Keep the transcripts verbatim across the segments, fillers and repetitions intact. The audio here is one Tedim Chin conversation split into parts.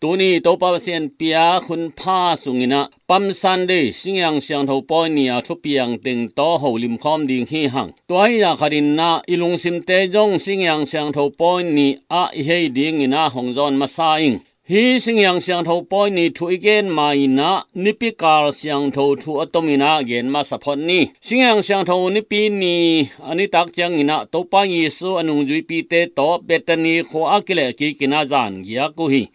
Tuni Topa Pasian piak hun pha sungin ah Palm Sunday, Singiang Siangtho Pawi ni a thupiang teng tawh holim khawm ding hi hang. Tua hi a khat in ah i lungsimte zong Singiang Siangtho Pawi ni ah i hei dingin ah hong zawn masa ing. Hih Singiang Siangtho Pawi ni thu i gen ma-in ah nipi kal siangtho thu a tomin ah gen masa phot ni. Singiang Siangtho nipi ni a nitak ciangin ah Topa Jesu a nungzuipite tawh Bethany khua ah kilehkik in ah zan giak uh hi.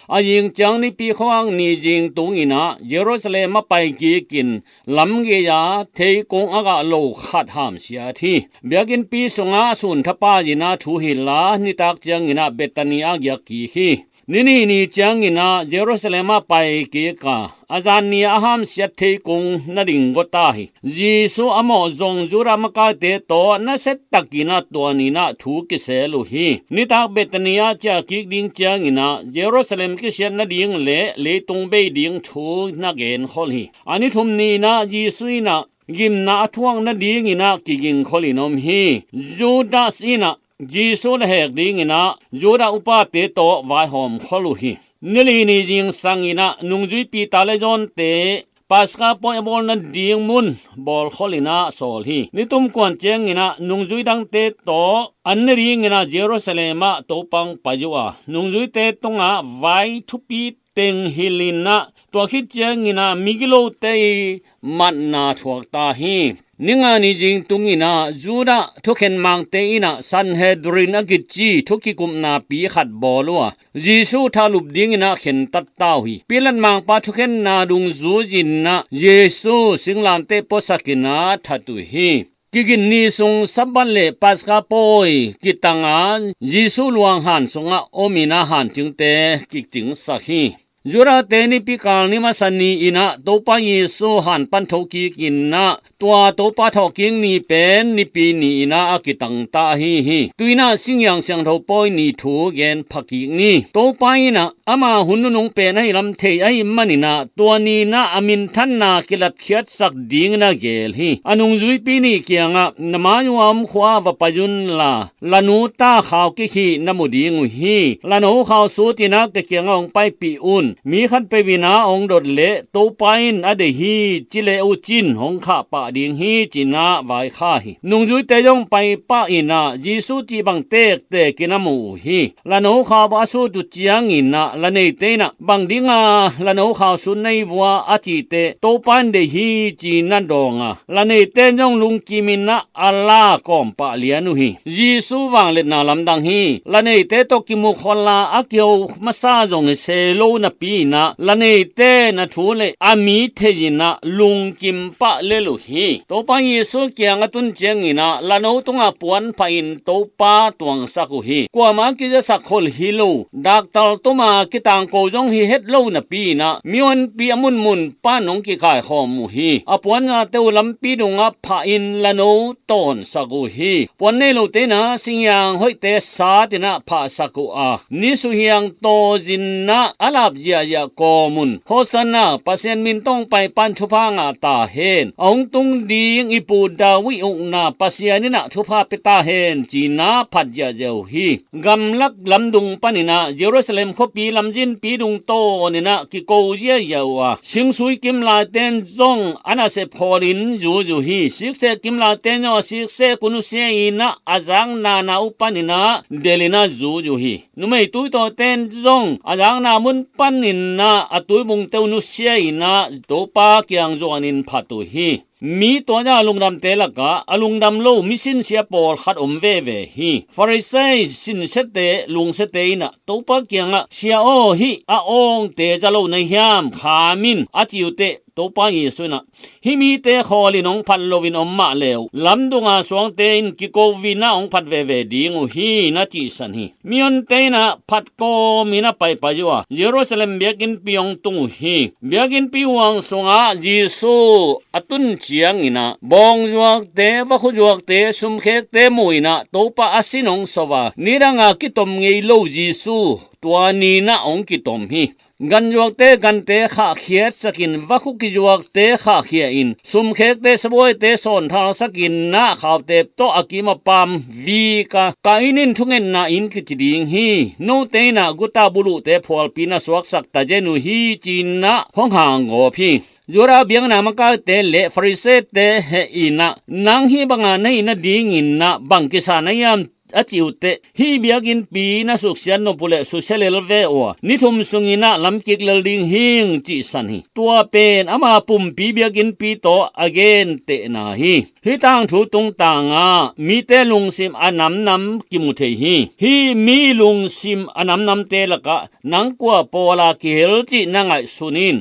A zing ciang nipi khuavak ni zing tungin ah Jerusalem ah paikik in lamgei-a theikung a gah lo khat hamsiat hi. Biakinnpi sungah a sun thapa in ah thuhilh a, nitak ciangin ah Bethany ah giak kik hi. Ni nih ni ciangin ah Jerusalem ah paikik a, a zan ni a hamsiat theikung na ding gua ta hi. Jesu a mawh zong Judah makaite tawh nasia takin ah tua ni-in ah thu kisel uh hi. Nitak Bethany ah ciahkik ding ciangin ah Jerusalem kisiat nading le leitung bei ding thu na genkhol hi. A ni thum ni-in ah Jesu in ah gimna a thuak nadingin ah kigingkholin om hi. Judas in ah Jesu na hek dingin ah Judah upate tawh vaihawmkhol uh hi. Ni li ni zingsangin ah nungzuipi ta le zawnte Paska pawi a bawl nading mun bawlkholin ah sawl hi. Ni tum kuan ciangin ah nungzui dangte tawh an ne dingin ah Jerusalem ah Topa hong pai uh a, nungzuite tungah vai thupi teng hilhin ah, tua khit ciangin ah migilote i matna thuak ta hi. Ni nga ni zing tungin ah Judah thukhen mangte in ah Sanhedrin a kici thu kikupnapi khat bawl uh a, Jesu thahlup dingin ah khentat ta uh hi. Pilat mangpa thukhenna dungzui-in ah Jesu singlamteh puasakin ah that uh hi. Kigin ni sung Sabbath le Paska pawi kitang a, Jesu luanghan sungah omin ah hancingte kicingsak hi. Judahte nipi kal ni masa ni-in ah Topa Jesu han pan thokikin ah tua Topa thawhkik ni pen nipi ni-in ah a kitang ta ahi hi. Tu-in ah Singiang Siangtho Pawi ni thu gen phakik ni. Topa in ah ama hun nunung pen ahi lam thei ahih manin ah tua ni-in ah a minthanna kilatkhiatsak dingin a geel hi. A nungzuipi nih kiangah, na mai-uh a om khua ah va pai unla, la nu ta khau kik hi na mu ding uh hi. La no khau sutin ah ka kiangah hong paipih un. Mi khatpeuh in ah hong dot leh Topa in a deih hi ci le uh cin hong khah pah ding hi, ci-in ah vaikhak hi. Nungzuite zong paipah in ah Jesu cih bang tektekin a mu uh hi. La no khau a sut uh ciangin ah la neite in ah, bang dinga la no khau sut na hi uh a, a cih teh, Topa in deih hi, ci-in a dawng a, la neite in zong lungkimin ah a la kawm pah lian uh hi. Jesu vangliatna lamdang hi. La neite tawh kimukhol a, a kiho masa zong hi se lo napi-in ah la neite in a thu le a mi thei-in ah lungkim pah lel uh hi. Topa Jesu kiang a tun ciangin ah la no tungah puan phah in Topa tuangsak uh hi. Kuamah a kizasak khol hi lo, daktal tuma kitangko zong hi het lo napi-in ah mihonpi a munmun pan hong kikaikhawm uh hi. A puan zate uh lampi dungah phah in la no tawnsak uh hi. Puan nei lote in ah singiang hoihte satin ah phahsak uh a, ni suhiang tawzin ah a lap ziahziah kawm un. Hosanna, Pasian min tawh hong paipa in thupha ngah ta hen. A hong tung ding i pu David ukna Pasian in ah thupha pia ta hen, ci-in ah phat ziahziah uh hi. Gamlak lamdung panin ah Jerusalem khuapi lamzinpi dung tawnin ah kiko ziahziah uh a, singsui kimlaite in zong a nasep khawlin zui uh hi. Siksek kimlaite in zong a siksek uh nusia-in ah a zakna na uh panin ah delhin ah zui uh hi. Numei tuitawite in zong a zakna mun panin ah a tuibungte uh nusia-in ah Topa kiang zuanin phat uh hi. Mi tua zah a lungdamte lakah a lungdam lo misinsia pawlkhat om veve hi. Farisai sinsiate lungsiate in ah Topa kiangah, Sia aw, hih a awngte za lo na hiam? Kham in, a ci uh teh, Topa Jesu in ah, hih mite khawlin hong phat loin om mah le uh, lamdunga suangte in kiko-in ah hong phat veve ding uh hi, na cihsan hi. Mihonte in ah phat kawmin a paipai uh a, Jerusalem biakinnpi hong tung uh hi. Biakinnpi huang sungah Jesu a tun ciangin ah bawngzuakte, vakhuzuakte, sumkhekte mu-in ah Topa a sin hong sawh a, nidanga kitom ngei lo Jesu tua ni-in ah hong kitom hi. Ganzuakte gante khahkhiatsakin, vakhu kizuakte khahkhia-in, sumkhekte sabuaite sawnthalsakin, na khautep tawh a kim a pam vik a, Kain in thungetna inn kici ding hi. Note in ah guta buluhte phualpi na suaksak tazen uh hi, ci-in ah hong hanggawp hi. Judah biakna makaite le Farisee-te heh in ah, nang hih banga na hih nadingin ah bang kisa na hiam, a cih uh teh, hih biakinnpi na suksiat nop uh leh susia lel ve uh a, ni thum sungin ah lamkik lel ding hing, cihsan hi. Tua pen ama pumpi biakinnpi tawh a gentehna hi. Hih tangthu tungtangah mite lungsim a namnam kimu thei hi. Hih mi lungsim a namnamte lakah nang kua pawla kihel cih na ngaihsun in.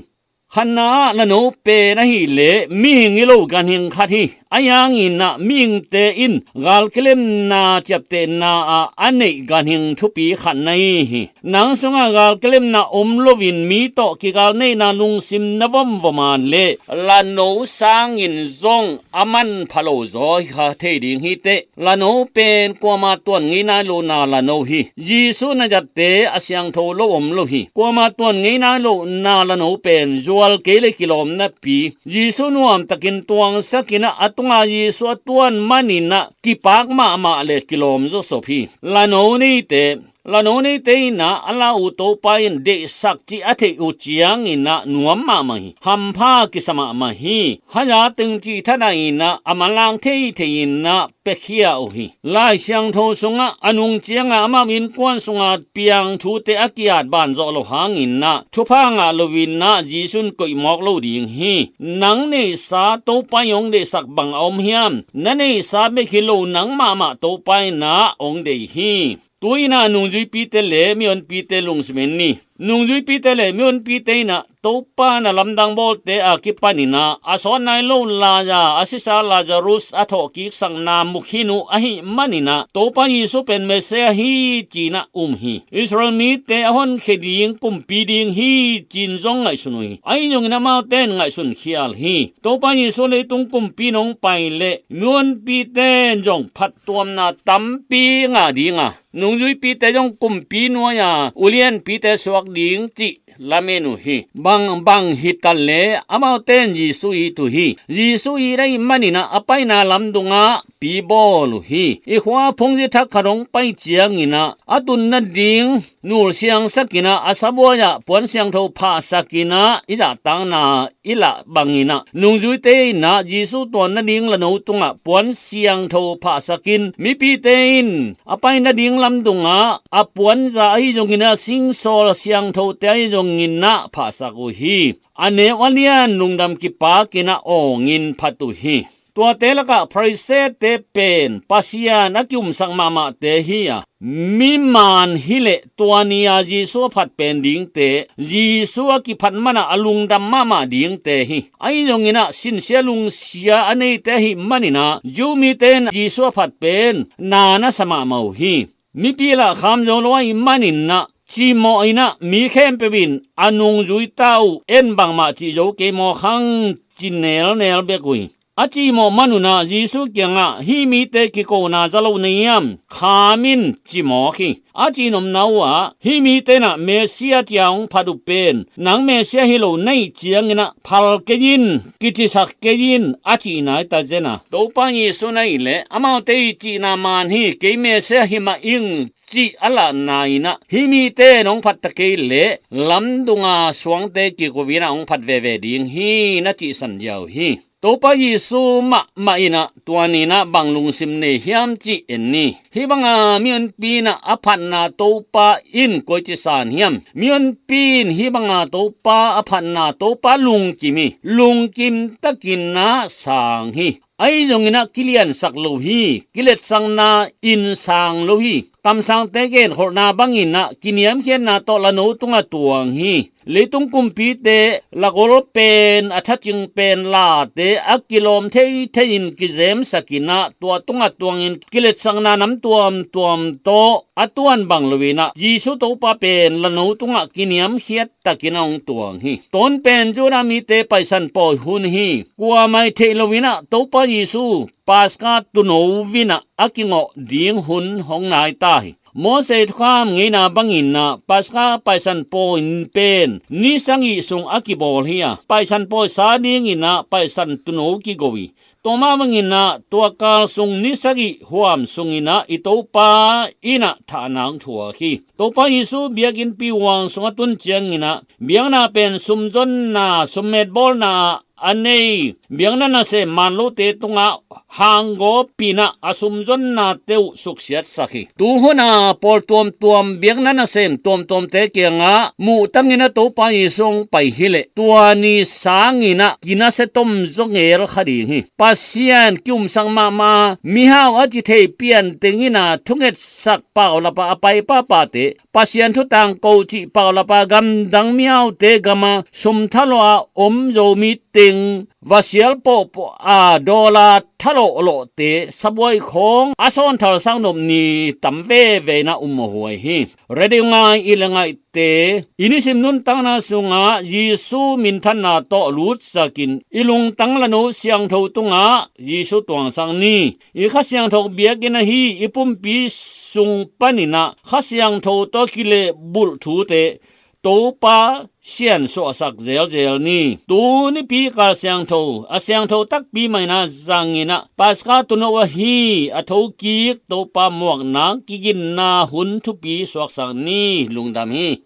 Khatna-ah lano pen ahih leh mihing hi lo ganhing khat hi. Ahi hangin ah mihingte in galkilemna ciaptehna ah a neih ganhing thupi khat na hi hi. Nang sungah galkilemna om loin mi tawh kigalneihna lungsim na vomvom a leh, lano sangin zong a manpha lo zaw hi kha thei ding hi teh. Lano pen kuama tuan ngei nai lo na lano hi. Jesuh na zatte a siangtho lo om lo hi. Kuama tuan ngei nai lo na lano pen zual kei le kilawm napi, Jesuh nuamtakin tuangsakin ah, a tunga Jesuh a tuan manin ah kipak mahmah le kilawm zawsop hi. Lano neite, lano neite in ah a la uh Topa in deihsak cih a theih uh ciangin ah nuam mahmah hi. Hampha kisa mahmah hi. Haya teng cih thadah in ah a manlang theithei in ah piakhia uh hi. Lai Siangtho sungah a nung ciangah amau innkuan sunga piang thute a ki-at banzawh lo hangin ah thupha ngah loin ah Jesuh in koih mawk lo ding hi. Nang neihsa Topa in hong deihsak bang a om hiam? Na neihsa bek hi lo, nang mahmah Topa in ah hong deih hi. Tu-in ah nungzuipite le mihonpite lungsim en ni. Nungzuipite le mihonpite in ah Topa na lamdang bawlte a kipanin ah a sawt nai lo lai-a a sisa Lazarus a thawhkiksakna mu khin uh ahih manin ah Topa Jesuh pen Messiah hi ci-in ah um hi. Israel mite a honkhia ding kumpi ding hi ci-in zong ngaihsun uh hi. Ahi zongin amaute in ngaihsun khial hi. Topa Jesuh leitung kumpi in hong pai leh mihonpite in zong phattuamna tampi ngah ding a, nungzuipite zong kumpi nuai-a ulianpite suak ding cih lamen uh hi. Bangbang hi ta leh amaute in Jesuh it uh hi. Jesuh it ahih manin ah a paina lamdungah pi bawl uh hi. I khua phungzi thak khat hong pai ciangin ah a tun nading nulsiangsakin ah a sabuai-ah puan siangtho phahsakin ah i zahtakna i lah bangin ah nungzuite in ah Jesuh tuan nading lano tungah puan siangtho phahsakin, mipite in a pai nading lamdungah a puanza ahi zongin ah singsawl siangthote ahi zongin ah phahsak uh hi. A neu a lian lungdam kipakin ah awngin phat uh hi. Tuate lakah Farisee-te pen Pasian a ki-umsak mahmahte hi a, mi maan hi leh tua ni-a Jesuh a phat pen dingte, Jesuh a kiphat manah a lungdam mahmah dingte hi. Ahi zongin ah sinsia lungsia a neite ahih manin ah Jew mite in Jesuh a phat pen na na sa mahmah uh hi. Mipi lah kham zo lo ahih manin ah cimawh in ah mi khempeuh in a nungzui ta uh, en bangmah cih zo kei maw khang, ci nelnel bek uh hi. A cimawh manun ah Jesuh kiangah, hih mite kikona za lo na hiam? Kham in, ci mawk hi. A cih nopna uhah hih mite in ah Messiah ci-a hong phat uh pen nang Messiah hi lo na hih ciangin ah phal kei in, kicisak kei in, a cihna hi ta zen a. Topa Jesuh in ahih leh amaute i cihna maan hi, kei Messiah hi mah ing, cih a lahna in ah hih mite in hong phat ta kei leh lamdunga suangte kiko in ah hong phat veve ding hi, na cihsan ziau hi. Topa Jesuh mahmah in ah tua ni-in ah bang lungsim nei hiam cih en ni. Hih banga mihonpi in ah a phatna Topa in koici san hiam? Mihonpi in hih banga Topa a phatna Topa lungkim hi. Lungkim takin ah sang hi. Ahi zongin ah kiliansak lo hi. Kiletsakna in sang lo hi. Kamsangte genkholhna bangin ah kiniamkhiatna tawh lano tungah tuang hi. Leitung kumpite lakol pen a thacing pen late a kilawm theithei in kizemsak in ah tua tungah tuangin kiletsakna nam tuamtuam tawh a tuan bang lo in ah Jesuh Topa pen lano tungah kiniamkhiat takin ah hong tuang hi. Tua hun pen Judah mite Paisan pawi hun hi. Kuamah i theih lo in ah Topa Jesuh Paska tuuno in ah a kingawh ding hun hong nai ta hi. Mose thukham ngeina bangin ah Paska Paisan pawi pen ni sagih sung a kibawl hi a, Paisan pawi sa dingin ah Paisan tuuno kigo hi. Tua mah bangin ah tua kal sung ni sagih huam sungin ah i Topa in ah thahnak thuak hi. Topa Jesu biakinnpi huang sung a tun ciangin ah biakna pen sumzonna, summetbawlna a nei, biakna nasem man lote tungah hanggaw pinah a sumzonnate uh suksiatsak hi. Tu hun a pawl tuamtuam, biakna nasem tuamtuamte kiangah muhtangin ah Topa Jesu hong pai hileh tua ni sangin ah kinasia tom zaw ngel kha ding hi. Pasian ki-umsak mahmah, mihau a ci thei pian tengin ah thungetsak paulap ah a pai papate, Pasian thu tangko cih paulap ah gamdang mihaute gamah sum thalawh ah om Zomi teng, va sial pawhpawh a dawla thalawhlawhte sabuai khawng a sawnthalsak nop ni tam veve in ah um huai hi. Radio ngai i le ngaihte, i nisim nuntakna sungah Jesu minthanna tawh lutsakin i lungtang lano siangtho tungah Jesu tuangsak ni. I Kha Siangtho biakinn ahi i pumpi sung panin ah Kha Siangtho tawh kilehbulh thute Topa siansuahsak zelzel ni. Tu nipi kal siangtho, a siangtho takpi mah in ah zangin ah Paska tuuno ahi a thokik Topa muaknak kiginna hun thupi suaksak ni. Lungdam hi.